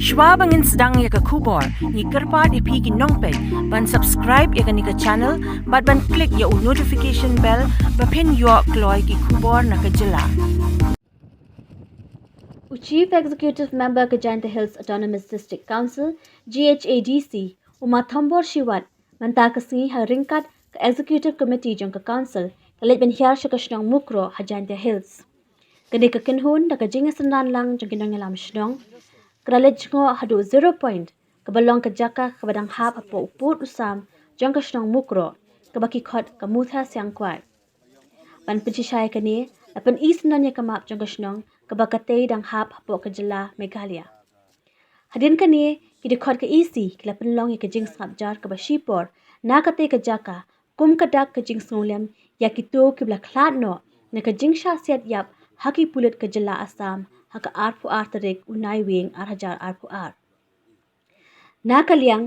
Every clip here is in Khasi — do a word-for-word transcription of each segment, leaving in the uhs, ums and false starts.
Shwa ba ngin sdang ïa ka khubor, ngi kyrpad ïa phi ki nongpeit ban subscribe ïa kane ka channel bad ban click ïa u notification bell ba phin ïoh kloi ki khubor na ka jylla. U Chief Executive Member ka Jaintia Hills Autonomous District Council, G H A D C, u Ma Thombor Shiwat, mynta ka sngi ha ryngkat ka Executive Committee jong ka Council, ka leit ban hiar sha ka shnong Mukroh ha Jaintia Hills. Kane ka kynhun da ka jingïasynran lang jong ki nongïalam shnong, ka la leit jngoh haduh Zero Point, kaba long ka jaka kaba dang hap hapoh u pud u sam jong ka shnong Mukroh, kaba ki khot ka Mutha Siangkwai. Ban pynshisha ïa kane, la pyni syndon ïa ka map jong ka shnong, kaba katei dang hap hapoh ka jylla Meghalaya. Hadien kane, ki dkhot ka E C ki la pynlong ïa ka jingsngap jar kaba shipor na katei ka jaka, kum ka dak ka jingsngewlem ïa kito kiba la khlad noh na ka jingshah siat ïap ha ki pulit ka jylla Assam ha ka arphew ar tarik u Naiwieng ar hajar arphew ar. Na ka liang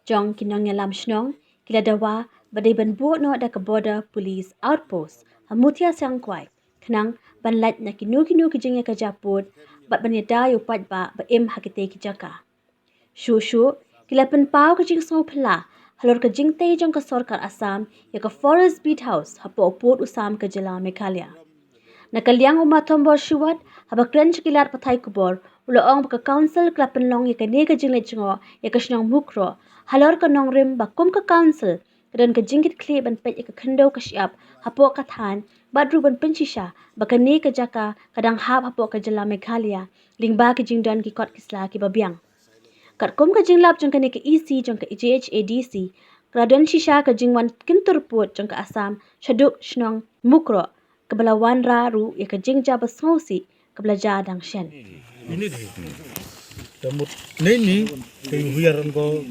jong ki nongïalam shnong, ki la dawa ba dei ban buh noh da ka Border Police Outpost ha Muthiasingkwai, khnang ban lait na kino kino ki jingïakajia pud bad ban ïada ïa u paidbah ba im ha kitei ki jaka. Shuh shuh, ki la pynpaw ka jingsngewphylla halor ka jingtei jong ka sorkar Assam ïa ka Forest Beat House hapoh u pud u sam ka jylla Meghalaya. Na ka liang u Ma Thombor Shiwat, haba kren sha ki lad pathai khubor, u la ong ba ka Council ka la pynlong ïa kane ka jingleit jngoh ïa ka shnong Mukroh halor ka nongrim ba kum ka Council ka don ka jingkitkhlieh ban peit ïa ka khyndew ka shyiap hapoh ka thaiñ, bad ruh ban pynshisha ba kane ka jaka ka dang hap hapoh ka jylla Meghalaya lyngba ki jingdon ki kot ki sla kiba biang. Katkum ka jinglap jong kane ka E C jong ka J H A D C, ka la don shisha ka jingwan kyntur pud jong ka Assam shaduh shnong Mukroh, kaba la wanrah ruh ïa ka jingjia ba sngewsih kaba la jia dang shen. Ini dei. Te mut neini te ïu hiar ko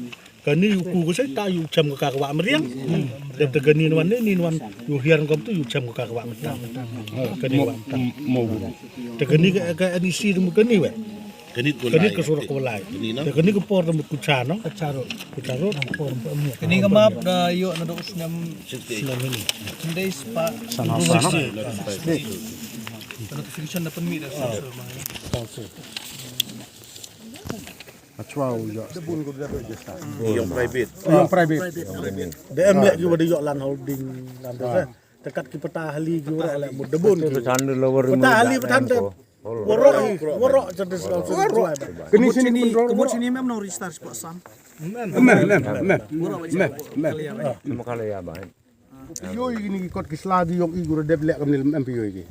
kani ïu ku ko sai ta ïu chem ko ka ka wah meriang. Dep te kani nwan neini nwan ïu hiar ko tu ïu chem ko ka ka wah meriang. Kani wah meriang. Te kani ka ka ani si dum kani weh. Kani ko lai. Kani ka surak ko lai. Kani na. Te kani ka por dum ku cha no. Ka cha ro. Ku cha ro. Kani ka map da ïoh na dok snem. Snem ini. Snem ini. Sana sana. Notification da pynmih da. Achwa u ïoh. Ïoh private. Ïoh private. Da em leh ki wa da ïoh land holding land da. Te kat ki pata hali ki wa leh mut da bun ki. Pata hali pata hali. Waroh hi, waroh jadi. Kini sini, kini sini mem no register spot sam. Mem, mem, mem, mem. Mem, mem. Makala ya ba. Phi ïoh ïa kini ki kot ki sla ki ïong i gura dep leh kam ni lem em phi ïoh ïa ki.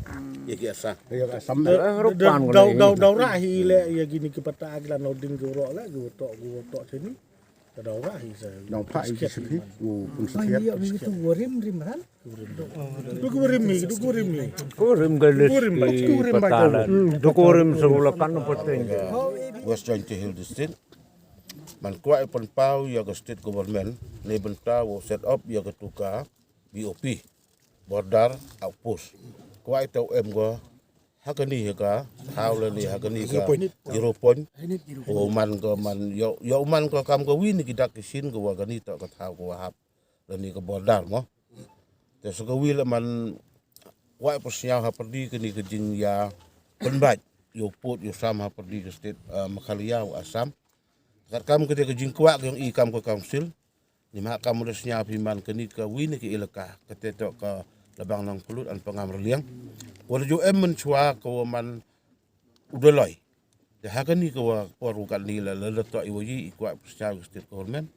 Ïa ki Assam. Ïa ki Assam. Dau dau dau rah hi leh ïa kini ki pata ki la noding gura leh gura tok gura tok sini. Dau rah hi sa. Dau pha i ki sepi u pun sepi. Ïa ki tu gua rim rim ran. Tu gua rim hi tu gua rim hi. Gua rim ga list ki pata la. Tu gua rim sa u la kan pateng. West Jaintia Hill District. Man kwah i pynpaw ïa ka state government ne bynta wow set up ïa ka tu ka B O P, border outpost. Kwah i taw em go ha kani ha ka thaw lane ha kani ka zero point. Ko man ka man ïa ïa man ka kam ka wi ni ki dak ki shin ko wa kani ta ka thaw ko wa hap lane ka border mo. Te sa ka wi la man kwah i pynsiaw ha pyrdi kani ka jingïa pynbait ïa u pud ïa u sam ha pyrdi ka state, eh, Meghalaya u Assam. Kat kam ka te ka jingkwah ka ïong i kam ka council. Ni ma kam u da sñiaw phi man kani ka wi ni ka ilaka ka te to ka Labang Nongplut an Pangam Raliang. Wa la ju em mynchwa ka wa man u da loi. Te ha kani ka wa por u kat ni la la to i wa yi i kwah pynchwa ka state government.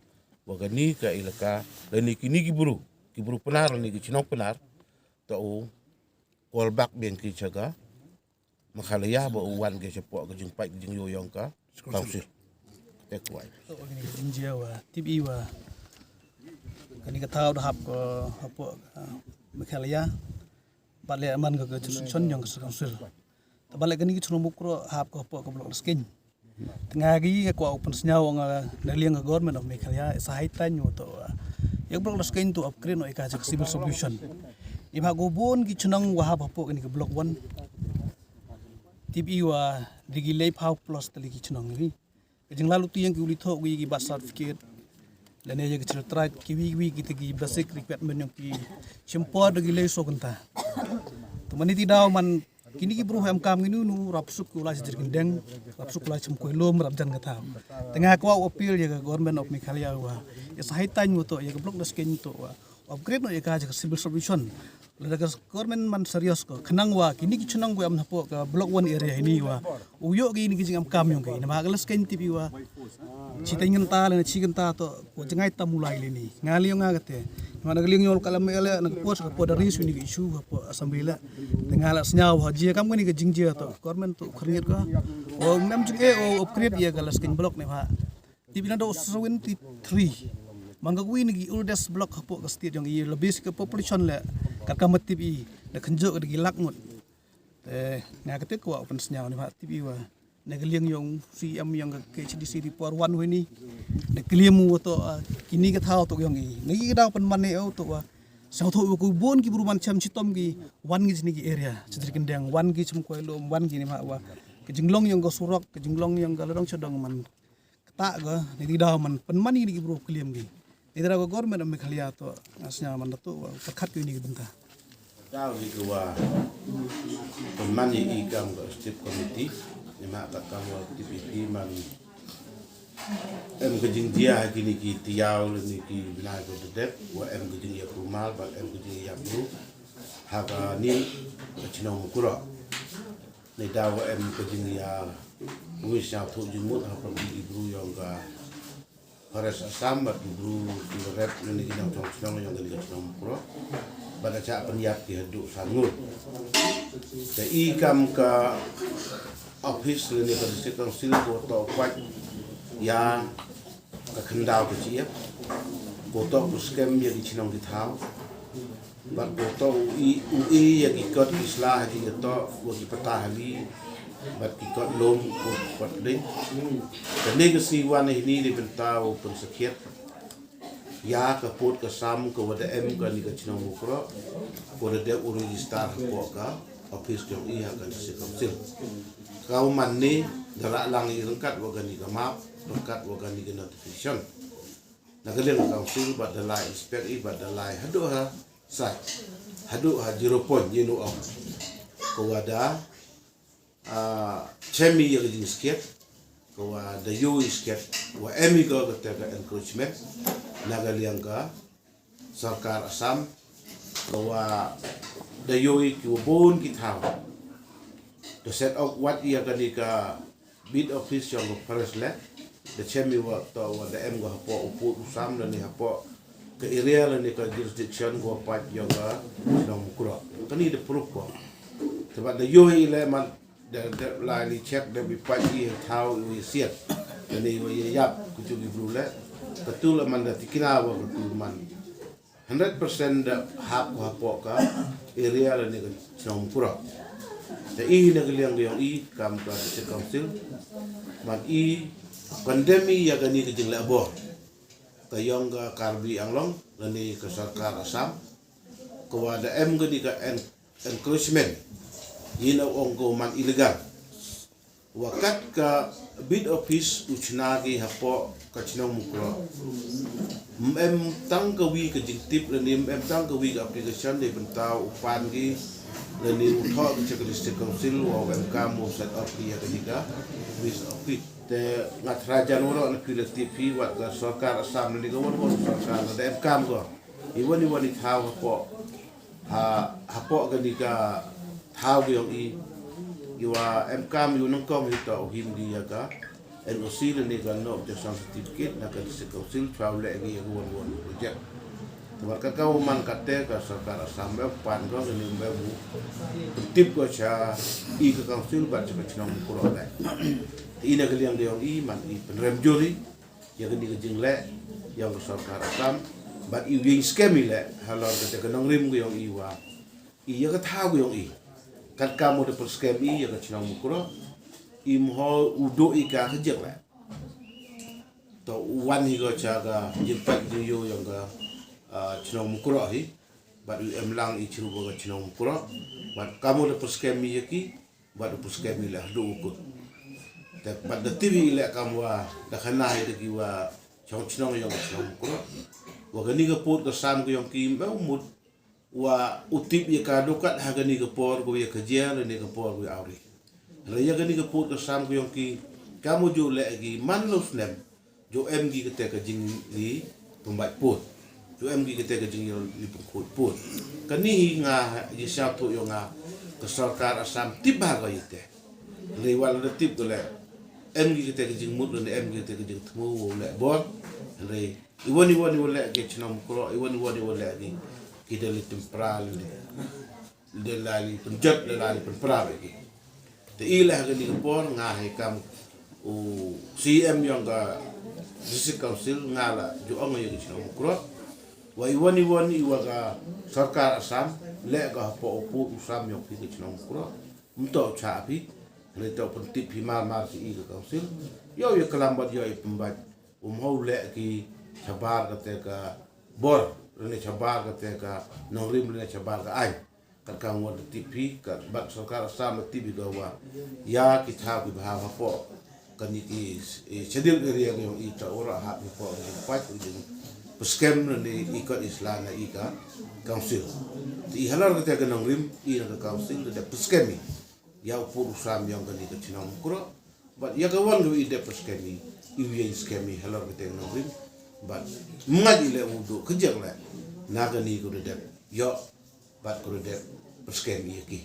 Wa kani ka ilaka la ni kini ki bru ki bru Pnar ni ki chnong Pnar. To u call back biang ki cha ka Meghalaya ba u wan ki cha poh ka jingpait ka jingyo yong ka council. Te kwai. To kani ka jingjia wa tip i wa kani ka thaw da hap ka hapoh ka Meghalaya. Ba le man ka ka chun yong ka council. Ta ba le kani ka chun Mukroh hap ka hapoh ka block Laskein. Tnga gi ka kwah u pynsñiaw nga na liang ka Government of Meghalaya, it's a high time wa to, uh, ïa ka block Laskein to upgrade noh ïa ka cha ka civil solution. Ni ma ko bun ki chnong wa hap hapoh kani ka block one. Tip i wa da ki lei phaw plus tylli ki chnong ni. Ka jinglalu ti ïa ki u li thoh ki ki birth certificate. Lane ïa ki children right ki wi wi ki te ki basic requirement yong ki chimpor da ki lei so kynta. To man ni ti daw man Kini ki bru em kam ngi nu nu rap suk ku lai sijir kendeng, rap suk ku lai chum koi lom rap jan kata. Tengah kwah appeal ya ka Government of Meghalaya wa ya sahai tang wa to ya ka Block Dasken to wa upgrade no ya ka civil subdivision. Lada ka government man serious ko khnang wa kini ki chnong wa am hapoh ka Block One area ini wa u yoh ki ni ki jing em kam yong ki. Nama ka Lasken tipi wa chi tang nganta le chi nganta to ko jngai tam u lai le ni. Nga liong nga kate. Nama na liong yol ka lam ele na ka pos ka poda ri su ni ki issue ka po assembly le. Tengah la snya wa ji kam ni ka jingjia to government to khriet ko. O mem jing e o upgrade ya ka Lasken Block ne ha. Tipi na do seventy three. Mangga wi ni ki oldest block hapoh ka state yong i lebih ka population le ka kam tipi na khnjo ka digi lak ngut. Te nga kate kwah open snya ni ha tipi wa. Na ka liang yong C M yong ka K H D C report wan wi ni. Na ka liang mu to kini ka thaw to yong i. Na ki daw pen man ne to wa. Sa to ko bon ki bru man cham chitom ki wan ki ni ki area. Chidri kendeng wan ki chum koi lom wan ki ni ma wa. Ka jinglong yong ka surok ka jinglong yong ka ladong chodong man. Kata ga ni di daw man pen man ni ki bru kliam gi. Ni da ga government of Meghalaya to nga snya man da to wa perkhat ki ni ki bynta. Daw ni ki wa pen man ni i kam ga step committee ni ma ka kam wa T P P man. Em ka jingjia ha ki ni ki tiaw le ni ki bina ko dedep wa em ka jingïa kumal ba em ka jingïa bru. Ha ka ni ka chnong Mukura. Ni daw em ka jingïa ngi sñiaw thuh jingmut ha pyrdi ki bru yong ka Forest Assam bad ki bru ki rep ne ki nongchong chnong yong ka ni ka chnong Mukroh bad da chah pynïap ki haduh san ngut. Te i kam ka office ne ka District Council ko toh kwah ïa ka khyndaw ka chiep ko toh ku skem ïa ki chnong ki thaw. Bad ko toh u i u i ïa ki kot ki sla ha ki toh wa ki pata hali bad ki kot lum ko kot ding. Kane ka sngi wan hi ni dei bynta u pynsakhiat ïa ka pud ka sam ka wa da em ka ni ka chnong Mukroh ko da dep u register hapoh ka office ka i ha ka District Council. Ka u man ni da la lang i ryngkat wa ka ni ka map ryngkat wa ka ni ka notification. Na ka liang ka council bad da lai inspect i bad da lai haduh ha site haduh ha zero point ïa nu ong ko wa da chem i ïa ka jingskhiat ko wa da ïoh i skhiat wa em i ka kata ka encroachment na ka liang ka sorkar Assam ko wa da ïoh i ki wa bun ki thaw da set up wat ïa ka ni ka beat office yong ka forest le da chem i wa to wa da em ko hapoh u pud u sam da ni hapoh ka area la ni ka jurisdiction ko pat yong ka chnong Mukroh. Ka ni da proof ko. Te bad da ïoh i le man da da la ni check da bi pat i thaw i siat da ni wa ïa yap ku ju ki bru le ka tu la man da tikina wa ka tu man hundred percent da hap ko hapoh ka area la ni ka chnong Mukroh. Te i na ka liang ka yong i kam ka District Council man i condemn i ïa ka ni ka jingleh bor ka yong ka Karbi Anglong la ni ka sorkar Assam ka wa da em ka ni ka en- encroachment ïa na ong ko man illegal. Wa kat ka beat office u chna ki hapoh ka chnong Mukroh. Em tang ka wi ka jingtip la ni em tang ka wi ka application dei bynta u pan ki la ni u thoh ki cha ka District Council wa em kam u set up ki ïa ka ni ka beat office. Te nga thra jan waro na phi la tip phi wat ka sorkar Assam la ni ka wan wan sorkar la da em kam ko. I wan i wan i thaw hapoh ha hapoh ka ni ka thaw ka yong i i wa em kam i u nongkong hi to u him di ïa ka N O C la ni ka no objection certificate na ka District Council chwa u leh ki ïa ka wan wan project. Te mar ka ka u man ka te ka sorkar Assam em pan ko ka ni em u tip ko cha i ka council bad cha ka chnong Mukroh le. I na ka liang ka yong i man i pynrem jur i ïa ka ni ka jingleh yong ka sorkar Assam bad i u ïeng skem i leh halor ka te ka nongrim ka yong i wa i ïa ka thaw ka yong i kat ka mo da pynskem i ïa ka chnong Mukroh i mho u do i ka ka jek leh. To u wan hi ko cha ka jingpait jingyu yong ka chnong Mukroh hi bad u em lang i chru ka chnong Mukroh bad ka mo da pynskem i ïa ki bad u pynskem i leh haduh u kut. Te bad da tip i leh kam wa da khana hi da ki wa chong chnong yong ka chnong Mukroh wa ka ni ka pud ka sam ka yong ki me u mut wa u tip ïa ka dukat ha kani ka por ko ïa ka jia lane ka por ko ïa awri. Hynrei ïa kani ka pud ka sam ka yong ki, ka mu ju leh ki man lo snem ju em ki kate ka jingli pynbait pud, ju em ki kate ka jingli pynkhot pud. Kani hi nga ïa sha tu yong nga ka sorkar Assam tip ba ka ite. Hynrei wat la tip ko leh em ki kate ka jingmut lane em ki kate ka jingthmu u leh bor. Hynrei iwan iwan iwan leh ki chnong Mukroh, iwan iwan iwan leh ki ki da li tempra li, da la li pynjot, da la li pynpra ba ki. Te i leh kani ka por nga hi kam u C M yong ka District Council, nga la ju ong ïa ki chnong Mukroh wa iwan iwan iwa ka sorkar Assam leh ka hapoh u pud u sam yong ki chnong Mukroh. Mto cha phi, hynrei to pyntip phi mar mar ki i ka council. Ïoh ïa ka lambat ïoh ïa pynbait. Um hau leh ki shabar kate ka bor, lane shabar kate ka nongrim, lane shabar ka aiñ. Kat ka ngon tip phi, kat bad sorkar Assam tip phi ka wa ïa ki thaw ki bha hapoh kani ki, eh, schedule area yong i ta ora hap hapoh ki pat u jing pyskem lane i kot isla na i ka council. Te i halor kate ka nongrim i na ka council te pyskem i ïa u pud u sam yong kani ka chnong Mukroh. Bad ïa ka wan ka i dep pyskem i, i u ïa i skem i halor kate ka nongrim. Bad mngat i leh u du ka jek leh na kani ka dep ïoh bad ka dep pyskem i ïa ki.